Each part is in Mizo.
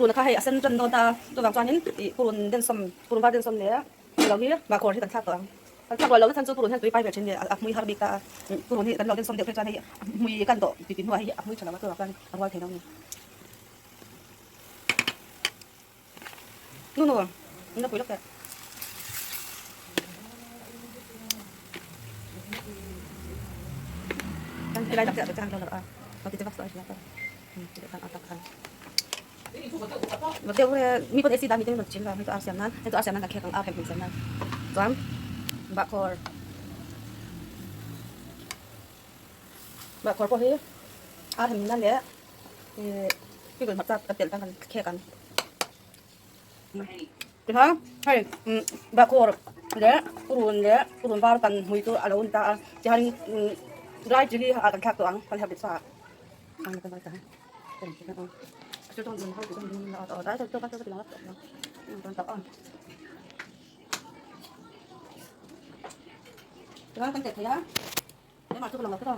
Purun kha hei a sen tan dawn ta a, chuvang chuanin ih purun densawm, purun var densawm leh lo hi mahkhawr hi kan thlak tawh ang. Kan thlak rual lo na chhan chu purun hian tui pai ve thin nge a hmui har bik ta a, purun hi kan lo densawm deuh phei chuan hei a hmui kan tawh ti ti hnuah hei a hmui tha lo a, chuvang chuan a rual thei lo a ni. Nu nu, in la pui lawk teh. Kan tilai tak chiah chu lo a, lo ti che vak sawi hria ta. Ti leh khan a tak khan. Vak deuh e, mi pawn AC dah mi te rawn chil a, hei chu ar siam nan, hei chu ar siam nan kan khek ang ar hem hmun siam nan. Chuan bahkhawr bahkhawr pawh hi ar hem nan leh Pickle hmasa ka telh tan kan khek ang. Tikha hei bahkhawr leh purun leh purun var kan hmui chu a lo ni ta a tihianin dry chilli ah kan thlak tawh ang kan herh bik sa ah. Tikha kan telh thei a. Emah chu ka lang lo kha ta.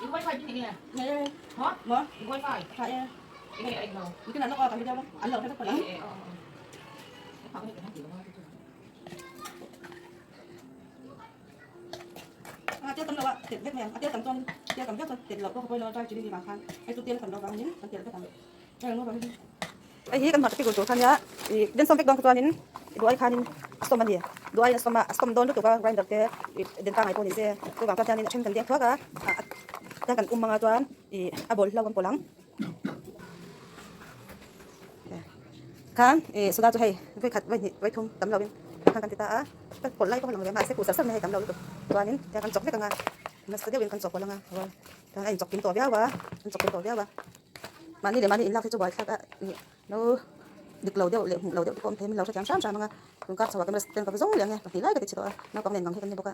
In wifi tin nge? Nei e. Hả? Maw? In wifi. Tha e. Nge ai lo. Nikin an lo a ka video an lo hre vek palang. E e. Ka nge kan ti lo ma chu. A tel tam lo a tel vek mai ang. A tel tam chuan tel tam viau chuan tel loh pawh ka pawi lo a dry chilli ni vang khan hei chu tel tam lo vangin kan tel vek ang. Hei hi kan hmar pickle tur kha nia ih densawm vek dawn kha chuanin duai khanin a sawm a ni duai a sawm a a sawm dawn lutuk a grinder te ih den pangai pawh ni se chuvang chuan hianin a then kan deng thuak a ah a kan um anga chuan ih a bawlhlo kan pawlh ang khan ih soda chu hei vawi khat vawi hnih vawi thum tam lovin khan kan ti ta a ka pawlh lai pawh a lang ve mahse khuh sar sar mai hei tam lo lutuk chuanin tiang kan chawk vek anga nasa deuhin kan chawk pawlh anga chuan a inchawk kim tawh viau a inchawk kim tawh viau a. Mahni leh mahni inlak hi chu buaithlak a nih no dik lo deuh leh hmuh lo deuh te pawh awm thei min lo hrethiam hram hram ang a tun kar chho ah camera stand ka va zawng leh ang e pahnih lai ka ti chhe tawh a naupang nen gang hi kan ni bawk a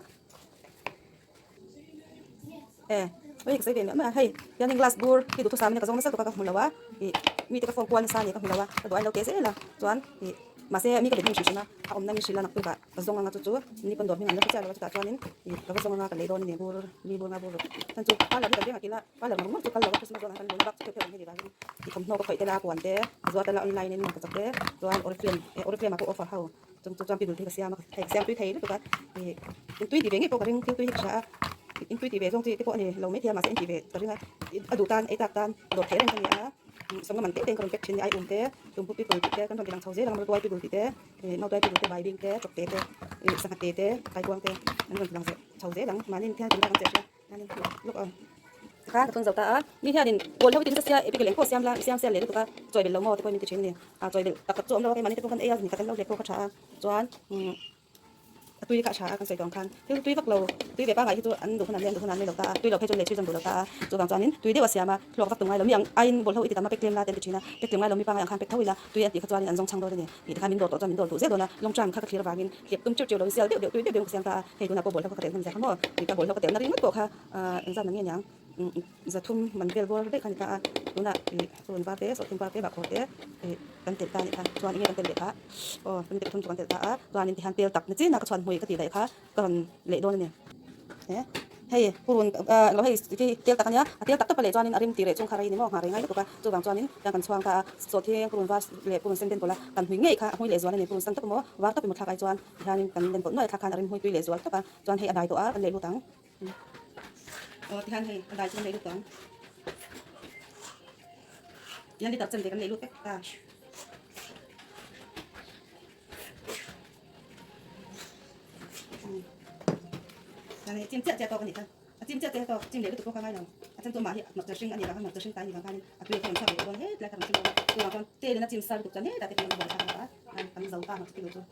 e ui ka sawi ve miah miah a hei hianin glass bur hi duhthusam in ka zawng nasa lutuk a ka hmu lo a ih mite ka phone kual nasa a ni ka hmu lo a ka duh a in lo teh zel a chuan ih mahse mi ka be hming hrim hrim a a awmna min hrilh a naktuk ah. Ka zawng anga chu chu ni pawn dawr hming an la hre chiah lo a chutah chuanin ih ka va zawng anga ka lei dawn a ni bur mi bur nga bur ruk chuan chu parlour hi kan veng a kila parlour ngawr ngawr chu kal lo a christmas dawnah kan lun a bak chu theuh theuh ang hi ni vangin ih thawmhnaw ka khawih tel a puan te ka zuar tel a online in ka chak te chuan oriflame eh oriflame ah pawh offer ho chung chu chuan pickle te hi ka siam a hei ka siam tui thei lutuk a ih intui tih ve ngei pawh ka ring thil tui hi ka hria a intui tih ve zawng chi te pawh a ni lo maithei a mahse intih ve ka ring a a duh tan ei tak tan dawr theih reng ka ni a sawmna man te te in ka rawn pack thin a ni ai um te tumpu pickle tih te kan rawn ti lang chho zel ang tuai pickle tih te. Ih nautai te te baibing te chawk te te ih sangha te te kaikuang te an rawn ti lang chho zel ang mahni in thian tum ang che hria hianin lawk ang kha ka thun zo ta a mi hianin kawl ho tin sia epic leng pawh siam la siam siam leh lutuk a chawi belh lo maw te pawhin min ti thin a ni a chawi belh tak tak chu awm lo a keimahni te pawh khan ei a ni khat an lo hlek pawh kha tha a chuan umm A tui kha a tha a kan sawi tawh ang khan thil tui vak lo tui ve pangngai hi chu an duh hunah leh an duh hunah an nei lo ta a tui lo phei chuan leh chhui zawm duh lo ta a chuvang chuanin tui deuh a siam a thluak vak tum ngai lo mi ang aiin bawlhlo i ti tam a pek tlem la te an ti thin a pek tlem ngai lo mi pangngai ang khan pek tho ila tui an tih kha chuanin an zawng chhang dawn a ni tih te khan min dawr tawh chuan min dawr duh zel dawn a long term kha ka thlir avangin hlep tum teuh teuh lo in sial deuh deuh tui deuh deuh in ka siam ta a hei tunah pawh bawlhlo kha ka tel hman zia kha maw tih ka bawlhlo ka telna ringawt pawh kha engzat na nge niang. Zathum man vel bawr daih kha a ni ta a, tunah ih chun var te sawhthing var te bahkhawr te ih kan telh ta a nih kha, chuan enge kan telh leh kha aw kan telh thum chu kan telh ta a, chuanin tihian tel tak ni chin a ka chhuan hmui ka tih daih kha ka rawn leh dawn a ni e hei purun ah lo hei khi tel tak a nia a tel tak tawp a leh chuanin a rim tih reh chung kha rei ni maw nghah rei ngai lutuk a chuvang chuanin tiang kan chhuang ta a sawhthing purun var leh purun sen den pawlh a kan hmui ngei kha a hmui leh zual a ni purun sen tawp emaw var tawp emaw thlak ai chuan tihianin kan den pawlh nuai a thlak khan a rim hmui tui leh zual tawp a chuan hei a dai tawh a kan leh lut ang. Aw tihian hei a dai chu kan lei lut ang. Tihian liter chen ve kan lei lut vek ta. Tihian hei chim chiah chiah tawk a nih kha. A chim chiah chiah tawk chim leh lutuk pawh kha ngai lo. A chen chu amah hi hmarcha hring a nih vang khan hmarcha hring tai a nih vang khanin a tui kha rawn chhuak leh dawn hle tlai kha rawn hring dawn a. Chuvang chuan tel in a chim sa lutuk chuan hetah te pawh hian a buai thlak a kan zo ta hmarcha kilo chu.